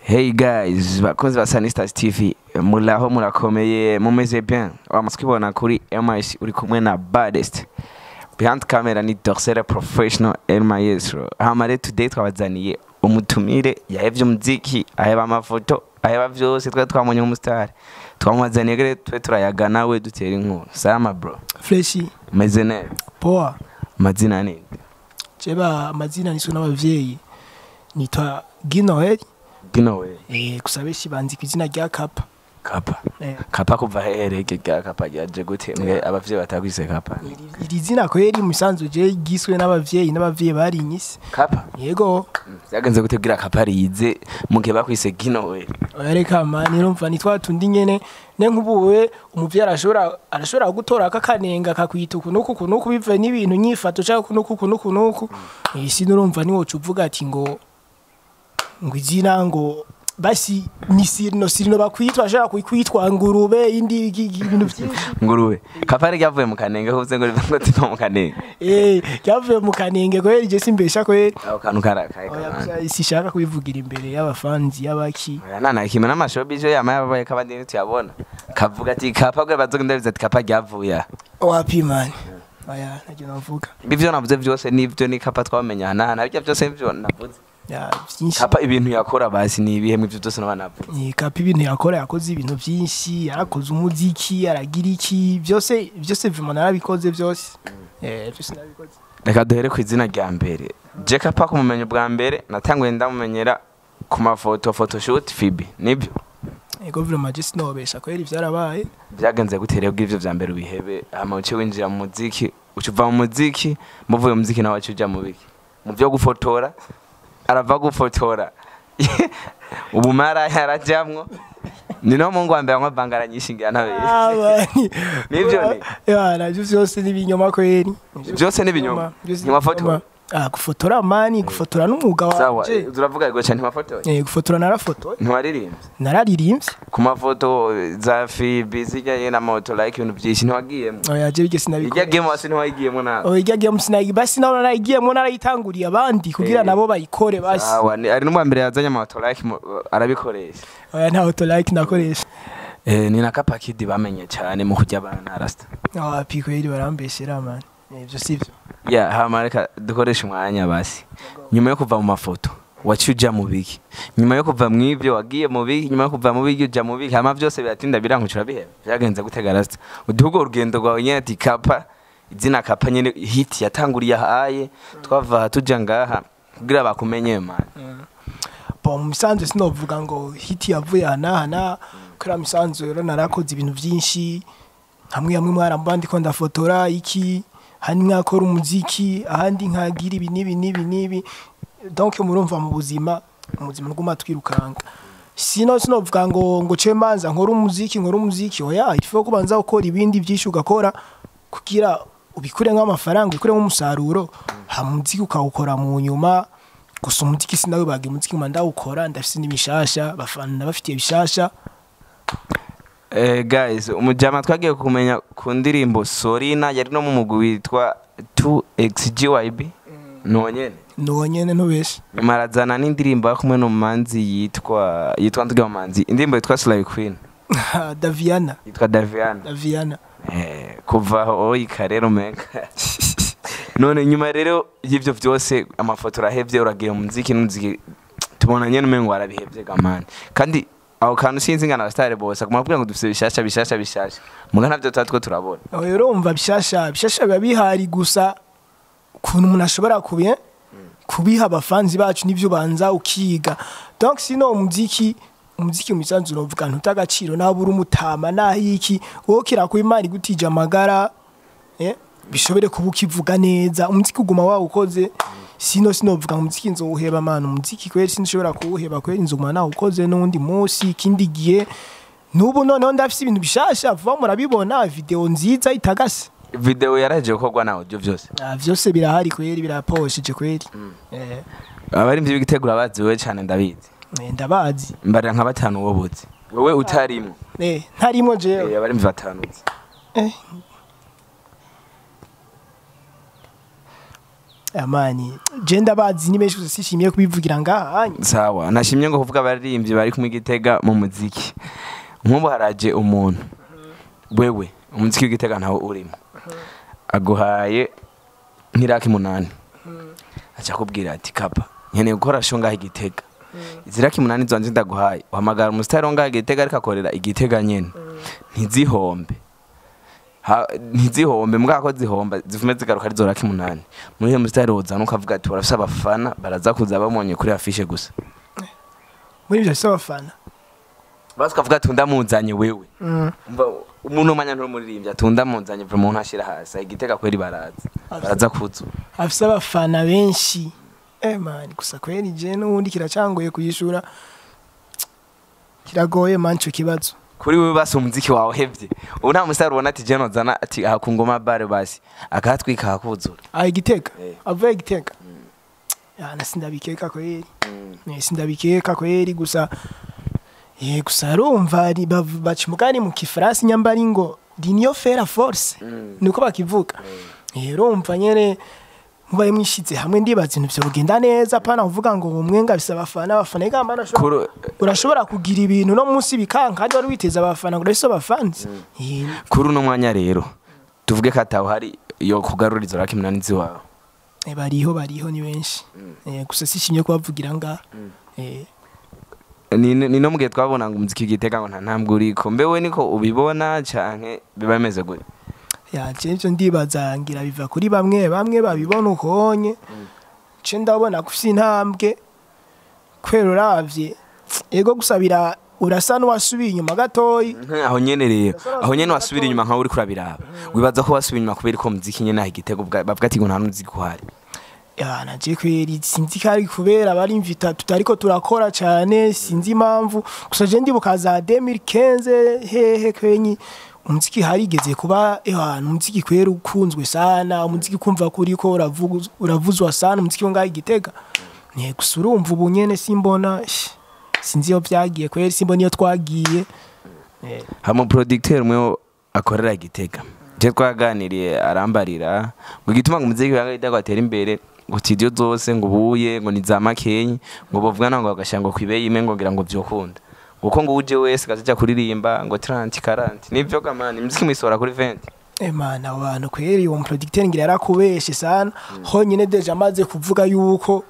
Hey guys, bakunzi ba Sanistas TV, muraho murakomeye, mumeze bien. Wamaze kwibona kuri MIC uri kumwe na Baddest. Behind camera ni Dorsera Professional El Maestro. Hama rero today twabazaniye umutumire yahevye umuziki, aheba amafoto, aheba vyose twari twamubonye nk'umustar. Twamubazaniye rero twe turayaga nawe dutera inkuru. Salama bro. Freshi. Meze neza. Poa. Amazina ni? Jeba amazina niswe n'abavyeyi. Nitwa Ginoel. Ginoel. Gusa benshi banzi ku izina rya Kapa. Kapa. Kapa kuva hehe rya Kapa ryaje gute? Mwe abavyeyi batakwise Kapa. Iri zina kweri musanzu je giswe n'abavyeyi barinyise. Kapa? Yego. Vyagenze gute kugira Kapa rize mugihe bakwise Ginoel? Oya reka mani urumva nitwa tundi nyene ne nkubuwe umuvyeyi arashobora gutora akakanenga akakwita uku nuku uku nuku bive n'ibintu nyifato cyangwa uku nuku uku nuku nuku. Isi nurumva ni wocu uvuga ati ngo izina ngo basi ni sirino bakwitwa ashaka kwitwa ngurube indi ibintu byinshi ngurube. Kapa ryavuye mu kanenge huze ngo rivuga ngo mu kanenge. Ryavuye mu kanenge kweri je simbesha kweri. Aho kantu karakaye. Oya sishaka kubivugira imbere y'abafanzi y'abaki. Oya nana kimwe n'amashobije yama yabaye kabandi ntiyabona. Kavuga ati Kapa gwe bazogenda bivuze ati Kapa ryavuye. Wapi man. Oya ntajye navuga. Ibyo navuze byose nivyo ni Kapa twamenya nana nabyo byose nivyo navuze. Ya byinshi. Kapa ibintu yakora basi ni ibihe mwivyo byose nabanavuze. Ni Kapa ibintu yakora yakoze ibintu byinshi, yarakoze umuziki, aragira iki, byose byose vima narabikoze byose. Byose nabikoze. Reka duhere ku izina rya mbere. Je Kapa kumumenya bwa mbere natanguye ndamumenyera ku mafoto photoshoot Phoebe, nibyo? Ego vraiment je sinobesha kweri vyarabaye. Byagenze gute rero bw'ivyo vya mbere ubihebe hama uce winjira mu muziki, ucuva mu muziki, muvuye mu muziki nawe uca mu biki? Mu byo gufotora arava gufotora ubu mara yarajamwo ni no mungu ambaye ngo bangara nyishingira ntabere nivyo ni ya navyo byose ni binyoma kweri byose ni binyoma ntiwafotora. Gufotora mani gufotora n'umwuga wanje. Sawa turavuga yego cyane ntiwafotora. Gufotora narafotoye. Ntiwaririmbye? Nararirimbye ku mafoto za Phoebe zijyanye na moto like ibintu byinshi ntiwagiyemo. Oya je bige sinabikora. Ijya game wasi ntiwagiyemo na. Oya ijya game sinayi basi naho narayigiyemo narayitanguriye abandi kugira nabo bayikore basi. Sawa ari n'umwa mbere yazanye moto like arabikoresha. Oya nta auto like nakoresha. Ni na Kapa Kid bamenye cyane mu kujya abana rasta. Piko yiri barambeshera man. Ibyo sivyo. Ya hama reka dukoresha umwanya basi. Nyuma yo kuva mu mafoto wacuja mu biki? Nyuma yo kuva mu ivyo wagiye mu biki? Nyuma yo kuva mu biki uja mu biki? Hama byose biratinda birankucura biheba. Byagenze gutega rasta. Uduhugo urugendo rwawe nyene ati Kapa izina Kapa nyene hit yatanguriye ahaye twava tuja ngaha kugira bakumenye man. Bon musanzwe sinovuga ngo hit yavuye ana kuri musanzwe rero narakoze ibintu byinshi hamwe hamwe mwaramba ndiko ndafotora iki hani nkakora umuziki ahandi nkagira ibi nibi nibi nibi donc murumva mu buzima nguma twirukanga sino sinovuga ngo ce manza nkora umuziki oya il faut kubanza gukora ibindi byinshi ugakora kugira ubikure nk'amafaranga ubikure nk'umusaruro ha muziki ukawukora mu nyuma. Gusa umuziki sinawe bagiye umuziki manda ukora ndafise n'ibishasha bafana bafitiye bishasha. Guys umujama twagiye kumenya ku ndirimbo Sorina yari no mu mugwi witwa 2XGYB no nyene ntubeshe marazana n'indirimbo kumwe no manzi yitwa nduga manzi indirimbo yitwa Slay Queen Daviana yitwa Daviana kuva aho ikarero menka none nyuma rero y'ivyo vyose amafoto rahevye uragiye mu muziki n'umuziki tubona nyene umengo arabihevye gamani kandi aho kantu sinzi ngana abastare bose kumabwira ngo dufise bishasha bishasha bishasha muga ntavyo tatwo turabona. Oyo urumva bishasha bishasha biba bihari gusa kuntu umuntu ashobora kubiha abafanzi bacu nivyo banza ukiga. Donc sino umuziki umusanzu unovuga ntutagaciro nabura umutama nahiki wowe kira ku Imana gutije amagara bishobere kuba ukivuga neza umuziki uguma wawukoze. Sino sinovuga umuziki nzowuheba mana umuziki kweri sinshobora kuwuheba kweri nzoguma nawukoze n'undi munsi ikindi gihe. Nubu noneho ndafise ibintu bishasha vuba murabibona video nziza itagase. Video yaraje gukorwa nawe byo byose? Byose birahari kweri biraposheje kweri. Abari mvye bigitegura bazi wewe cyane ndabizi. Ndabazi. Mbarira nka batanu wobuze. Wewe utarimo. Ntarimo jewe. Abari mvye batanu. Amani je ndabazi ni benshi, gusa sishimiye kubivugira ngaha. Sawa, nashimye ngo kuvuga abaririmbyi bari kumwe Gitega mu muziki. Nk'ubu haraje umuntu, wewe umuziki w'Igitega ntawo urimo, aguhaye nk'iraki 8, aca akubwira ati: "Kapa, nkeneye gukora show ngaha Igitega. Izi raki 8 zanje ndaguhaye, uhamagara umusitari wo ngaha Igitega ariko akorera Igitega nyene, ntizihombe. Ntizihombe mbwa ko zihomba zifume zigaruka ari zo raki 8." Muri iyo musitari wozana ukavuga ati barafise abafana, baraza kuza bamonye kuri afishe gusa. Muri ivyo afise abafana. Basi ukavuga ati ndamuzanye wewe. Umva, umuntu umanya ntumuririmbyi ati ndamuzanye vraiment, umuntu ashira hasi Igitega kweri baraza baraza kuzura. Afise abafana benshi, man, gusa kweri je n'ubundi kiracangoye kuyishura, kiragoye man ico kibazo. Kuri wewe basi umuziki wawe uhevye ubu, nta musitari ubona ati je nozana ati aha ku ngoma bare basi akahatwika hakuzura? Ah, Igitega? Eh. Avuye Igitega yana sindabikeka kweri. Sindabikeka kweri, gusa gusa urumva baca umugani mu kifaransa nyambari ngo l'union fait la force, niko bakivuga. Urumva nyene mubaye mwishize hamwe, ndibaza ibintu vyogenda neza, pana kuvuga ngo umwe ngo afise abafana, abafana ega mana urashobora kugira ibintu no munsi bikanka kandi wari witeze abafana ngo urafise abafanzi. Kuri uno mwanya rero tuvuge ko atawe hari yo kugarura izo raki 8 ziwawe? Bariho, bariho, ni benshi. Gusa sishimye kubavugira ngaha. Ni no mugihe twabona ngo umuziki w'Igitega ngo nta ntambwe uriko, mbe we niko ubibona canke biba bimeze gute? Ya, je ivyo ndibaza ngira biva kuri bamwe bamwe babibona ukonye. Ce ndabona ko ufise intambwe kubera uravye, ego, gusabira urasa n'uwasubiye inyuma gatoyi. Aho nyene rero, aho nyene wasubira inyuma nkaho uriko urabiraba, wibaza ko wasubira inyuma kubera ko muziki nyene aho Igitega bavuga ati ngo nta muziki uhari? Ya, naje kweri sinzi ko ari kubera barimvita tutariko turakora cane, sinzi impamvu. Gusa je ndibuka za 2015 hehe kwenyi umuziki harigeze kuba ewa umuziki kwera ukunzwe sana, umuziki kumva ko uriko uravuzwa sana, umuziki wo ngaho Igitega. Ne gusa urumva ubu nyene simbona, sinzi iyo vyagiye kweri, simbona iyo twagiye. Hama producteur umwe akorera Igitega je twaganiriye arambarira ngo igituma ngo umuziki wa Igitega atera imbere, ngo studio zose ngo ubuye ngo ni za makenyi, ngo bavugana ngo bagashanga ngo kwibeye imwe ngo ngira ngo vyokunda, kuko ngo uje wese gazaja kuririmba ngo 30 40. Nivyo gamani imiziki mwisora kuri 20? Mana, abo bantu kweri, uwo producteur ngira yarakubeshe sana. Honyine déjà amaze kuvuga yuko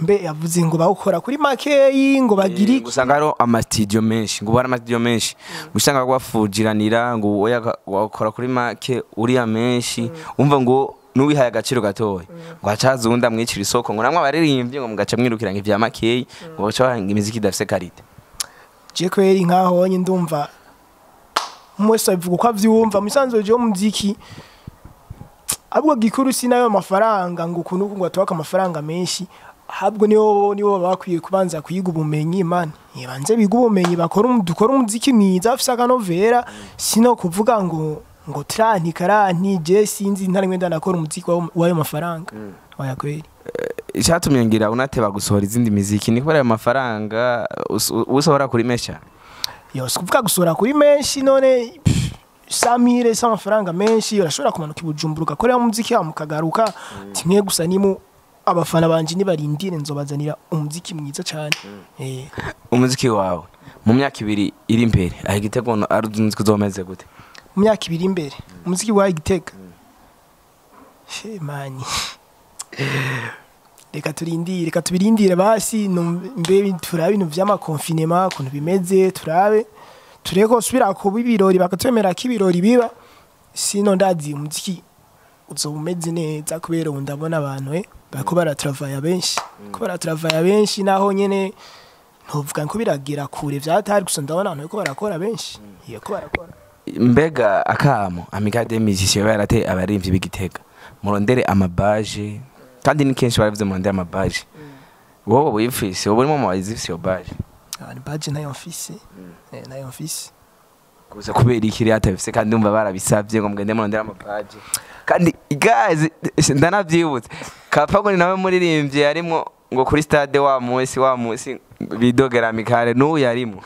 mbe yavuze ngo bawukora kuri makeyi ngo bagire iki? Usanga hariho amastudio menshi, ngo bari amastudio menshi, usanga bafujiranira ngo oya wakora kuri make uriya menshi, umva ngo nuwihaye agaciro gatoya ngo hacaza uwundi amwicira isoko, ngo namwe abaririmbyi ngo mugaca mwirukiranga ivya makeyi, ngo baca bahanga imiziki idafise qualité. Je kweri nkaho honye ndumva umwe wese abivuga uko avyumva. Musanzwe je muziki ahubwo gikuru si nayo mafaranga ngo ukuntu ngo atwaka amafaranga menshi, ahubwo nibo baba bakwiye kubanza kwiga ubumenyi man, ibanze biga ubumenyi bakora dukora umuziki mwiza afise akanovera, sino kuvuga ngo 30 40. Je sinzi, ntarimwe ndanakora umuziki w'ayo mafaranga, oya kweri. Icyatumye ngira unateba gusohora izindi miziki ni kubera ayo mafaranga usohora kuri menshi cyane? Yo, si kuvuga gusohora kuri menshi. None 100 000 si amafaranga menshi? Urashobora kumanuka i Bujumbura ugakorera umuziki wawe mukagaruka timwe. Gusa nimu abafana banje nibarindire, nzobazanira umuziki mwiza cyane. Umuziki wawe mu myaka 2 iri imbere aho Igitego ari umuziki uzomeze gute? Mu myaka 2 imbere umuziki wa Igitega, she mani, reka turindire, reka tubirindire basi. Mbe turabe ibintu vy'ama confinement ukuntu bimeze, turabe turebe ko subira kuba ibirori, bakatwemera ko ibirori biba. Sino ndazi umuziki uzoba umeze neza kubera ubu ndabona abantu bariko baratravaya benshi, ko baratravaya benshi, naho nyene ntovuga ko biragira kure vyatari. Gusa ndabona abantu bariko barakora benshi, iyo ko barakora. Mbega akamo Amicale des Musiciens yarateye abarimvyi b'Igitega, murondere amabaje, kandi ni kenshi baravuze murondere amabaje, wowe wifise, wowe urimo mu bazifise iyo baje? Ni badge nayo mfise, nayo mfise. Gusa kubera iki rero atabifise kandi umva barabisavye ngo mugende murondere amabaje? Kandi guys, ndanavyibutse Kapago ni nawe muririmbyi yarimwo ngo kuri stade wa munsi bidogera Amicale, n'ubu yarimwo.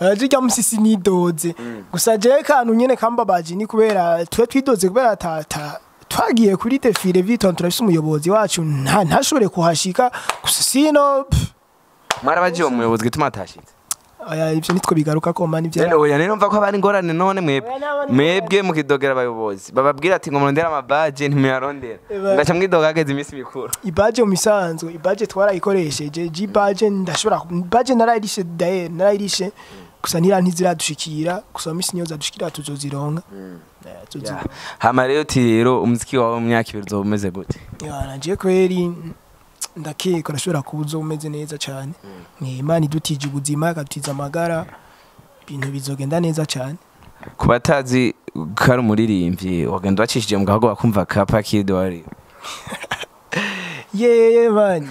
Arajya musisi nidoze. Gusa jewe kantu nyene kambabaje ni kubera twe twidoze kubera ta Twagiye kuri défilé vitwa turafise umuyobozi wacu ntashobore kuhashika gusa, sino pff, Mwarabaje uwo muyobozi gituma atashitse? Aya, ivyo nitwo bigaruka ko man ivyo. Rero oya, rero mva ko abari ingorane none mwebwe. Oya, n'abari Mwebwe mukidogera abayobozi bababwira ati ngo murondere amabaje, ntimuyarondera. Mugaca mwidoga hageze iminsi mikuru. Ibaje mu misanzwe, ibaje twarayikoresheje, jibaje ndashobora baje narayirishe daye, narayirishe gusa ntiziradushikira gusa mu minsi niyo zadushikira tuzozironka. Yeah. Hama rero uti rero umuziki wawe mu myaka 2 uzoba umeze gute? Ya, naje kweri ndakeka urashobora kuba uzoba umeze neza cyane. Ni Imana idutije ubuzima, ikadutiza amagara, ibintu bizogenda neza cyane. Ku batazi ko ari umuririmbyi, wagenda wacishije mu gahogo bakumva Kapa Kid wari. Yeye man,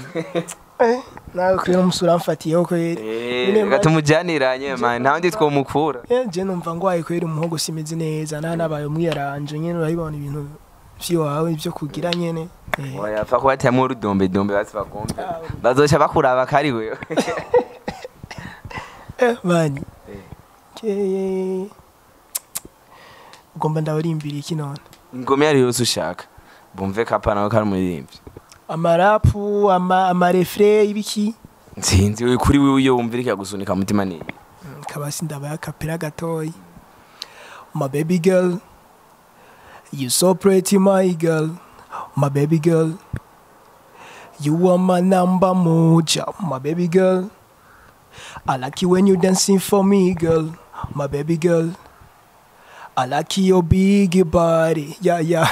nawe kwera umusura amfatiyeho kweri. Nyine Reka tumujyaniranye man, nta wundi twomukura. Je numva ngwaye kweri, umuhogo simeze neza, nta nabaye umwiyaranje nyene, urabibona ibintu vy'iwawe ivyo kugira nyene. Oya, pfa kubateyamwo urudombe dombe basi bakumve, bazoca bakuraba kari wewe. Man, je ugomba ndabarimbira iki none? Ingoma iyo ari yose ushaka bumve Kapa nawe ko ari umuririmbyi. Amarapu, amarefre, ibiki? Nsinzi we, kuri wewe iyo wumvira ikagusunika mutima ni. Kabasi ndabaye akapera gatoyi. My baby girl, you so pretty, my girl. My baby girl, you are my number moja. My baby girl, I like you when you dancing for me, girl. My baby girl, I like your big body, yeah yeah.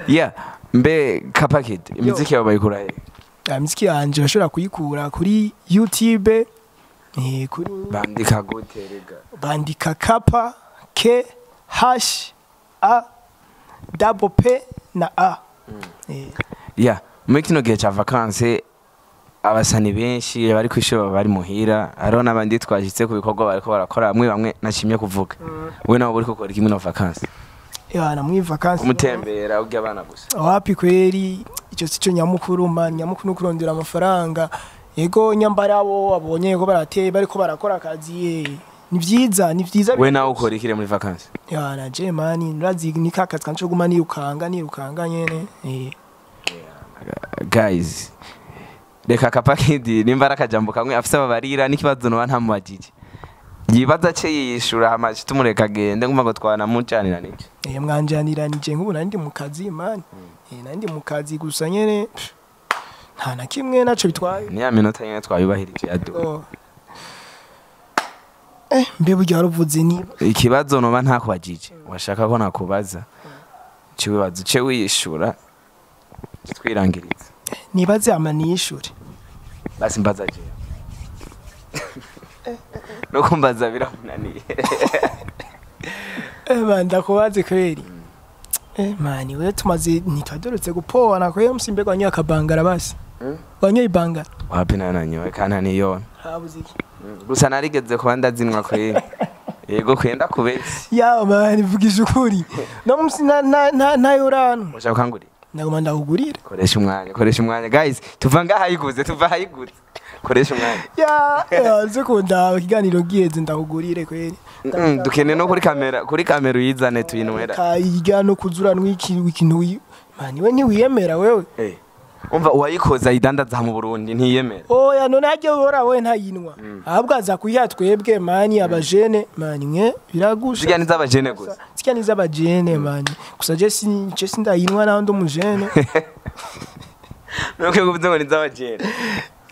Yeah, mbe Kapa Kid, imiziki yawe bayikura he? Imiziki yanje urashobora kuyikura kuri YouTube, kuri Bandika gute rega? Bandika Kapa, K H A double P na A. Yeah, muri kino gihe ca vacances abasani benshi bari kw'ishuri baba bari muhira, hariho n'abandi twashitse ku bikorwa bariko barakora, bamwe bamwe nashimye kuvuga. We nawe uriko ukora iki muri vacances? Yana muri vacances Umutembera urya abana gusa? Wapi kweri, icyo sico nyamukuru man, nyamukuru kurondera amafaranga. Yego, nyambara abo abonye ko barateye bariko barakora akazi, ni vyiza, ni vyiza. We nawe ukora ikire muri vacances? Yana je man, urazi ni kakazi kanje guma nirukanga nirukanga nyene. Guys, reka Kapa Kid nimba ari akajambo kamwe afise ababarira n'ikibazo noba ntamubajije yibaza ce yishura, hama tumureka agende, ngumva ngo twanamucanira niki. Mwanjaniranije nk'ubu nari ndi mu kazi man, nari ndi mu kazi gusa nyene, pff, nta na kimwe naco bitwaye. Ni ya minota nyene twayubahirije adu. Oh. Mbe burya waruvuze ni Ikibazo noba ntakubajije washaka ko nakubaza, ciwibaza uce wiyishura twirangiriza. Nibaze ama nishure. Basi mbaza jewe, no kumbaza biramunaniye. Man, ndakubaze kweri. Man, we tumaze ntitwadorotse gupowana kweri, musimbe wanyoye akabangara basi. Wanyoye ibangara? Wapi, nananyowe kana niyona. Habuze iki? Gusa narigeze kuba ndazinwa kweri, yego kwenda kubesi. Ya man, vugisha ukuri. No musi na na na nayorano. Ushaka kangurira? Nagoma ndakugurira. Koresha umwanya, koresha umwanya guys, tuva ngaha ayiguze, tuva ayiguze, koresha umwanya. Ya, nze kundaba ikiganiro giheze ndakugurire kweri. Dukeneye no kuri kamera, kuri kamera uyizane tuyinywera. Kayiga no kuzuranwa iki ikintu man, we ntiwiyemera wewe. Umva, uwayikoze ayidandaza mu Burundi ntiyemera. Oya, none hajya uhora we ntayinwa. Ahubwo aza kuyiha twebwe man, abajene man, mwe biragusha. Zirya ni z'abajene gusa. Zirya ni z'abajene man. Gusa je sindayinwa naho ndi umujene. Nuko uvuze ngo ni z'abajene.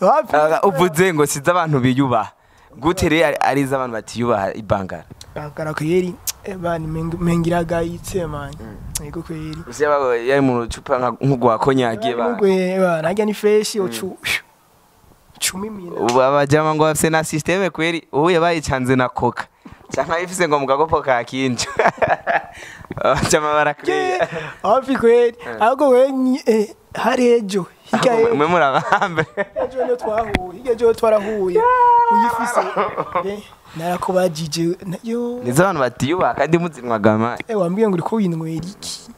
Wapi? Uvuze ngo si z'abantu biyubaha. Gute rero ari iz'abantu batiyubaha ibangara? Bangara kweri, man, mengiragayitse man. Yego kweri. Gusa yaba yari mu rucupa nk'urwa konyage ba. Mugwe bana harya ni fresh ucu cumi mina. Ubu abajama ngo bafise na systeme kweri, ubu yabayicanze na coca. Canke ayifise ngo mu gakopo ka kinja. Abajama barakwiye. Hafi kweri. Ahubwo we hari ejo hirya Mwe murabambe. Ejo niyo twahuye, hirya ejo twarahuye uyifise. Narakubajije yo. Nizo abantu batiyubaha kandi muzinwaga man. Wambwiye ngo uriko winywera iki?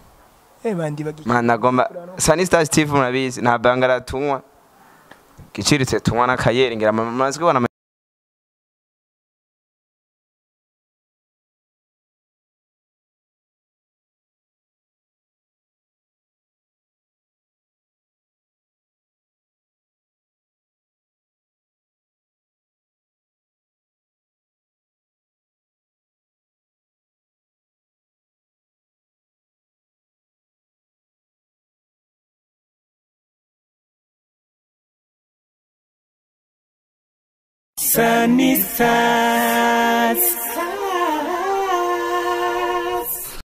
Bandi bagiki. Man, nagomba Sunny Stars TV murabizi nta bangara tunywa. Giciritse tunywa n'akayeri ngira mamaze kubona. Sunny Stars.